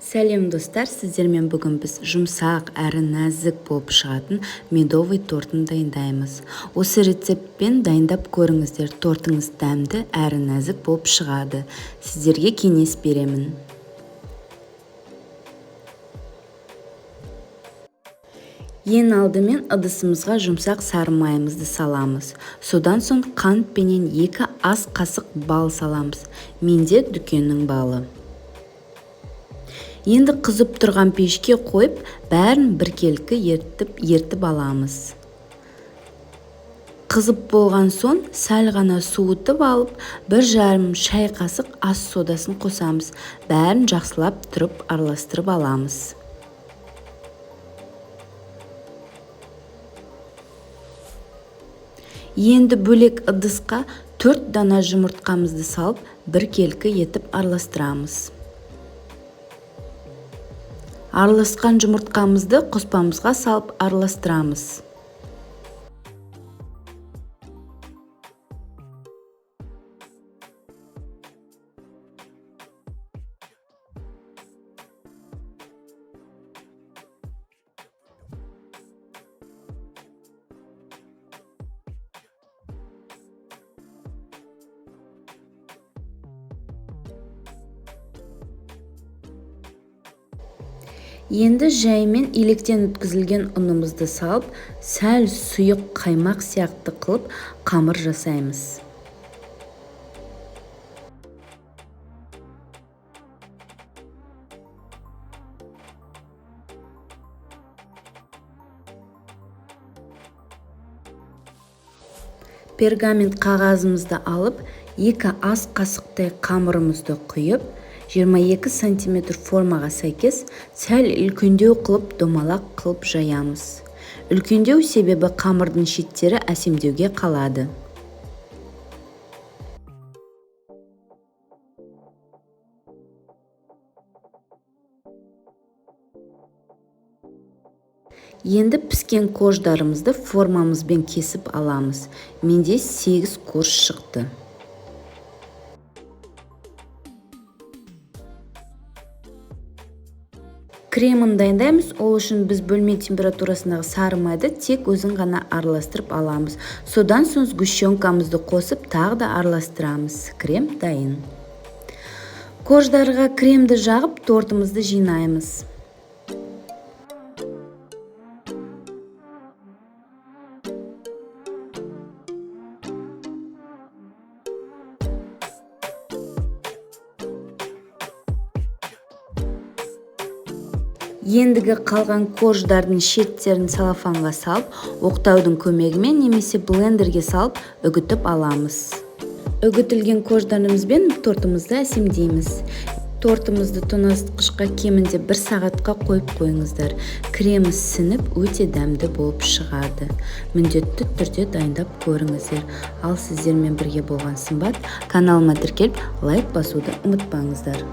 Сәлем, достар! Сіздермен бүгін біз жұмсақ әрі нәзік болып шығатын медовый тортын дайындаймыз. Осы рецептпен дайындап көріңіздер, тортыңыз дәмді әрі нәзік болып шығады. Сіздерге кеңес беремін. Ең алдымен ыдысымызға жұмсақ сары майымызды саламыз. Содан соң қант пенен 2 ас қасық бал саламыз. Менде дүкеннің балы. Енді қызып тұрған пешке қойып, бәрін біркелкі ертіп аламыз. Қызып болған соң сәл ғана суытып алып, 1,5 шай қасық ас содасын қосамыз. Бәрін жақсылап тұрып араластырып аламыз. Енді бөлек ыдысқа 4 дана жұмыртқамызды салып, біркелкі етіп араластырамыз. Араласқан жұмыртқамызды қоспамызға салып араластырамыз. Енді жаймен електен өткізілген ұнымызды салып, сәл сұйық қаймақ сияқты қылып қамыр жасаймыз. Пергамент қағазымызды алып, 2 ас қасықтай қамырымызды құйып, 22 сантиметр формаға сәйкес сәл үлкендеу қылып домалақ қылып жаямыз. Үлкендеу себебі қамырдың шеттері әсемдеуге қалады. Енді піскен корждарымызды формамызбен кесіп аламыз. Менде 8 корж шықты. Кремін дайындаймыз. Ол үшін біз бөлме температурасындағы сары майды тек өзін ғана араластырып аламыз. Содан соң сгущенкамызды қосып тағы да араластырамыз. Крем дайын. Корждарға кремді жағып тортымызды жинаймыз. Ендігі қалған корждардың шеттерін целлофанға салып, оқтаудың көмегімен немесе блендерге салып үгітіп аламыз. Үгітілген корждарымызбен тортымызды әсемдейміз. Тортымызды тоңазытқышқа кемінде 1 сағатқа қойып қойыңыздар. Кремі сініп, өте дәмді болып шығады. Міндетті түрде дайындап көріңіздер. Ал сіздермен бірге болған Сымбат, каналыма тіркеліп, лайк басуды ұмытпаңыздар.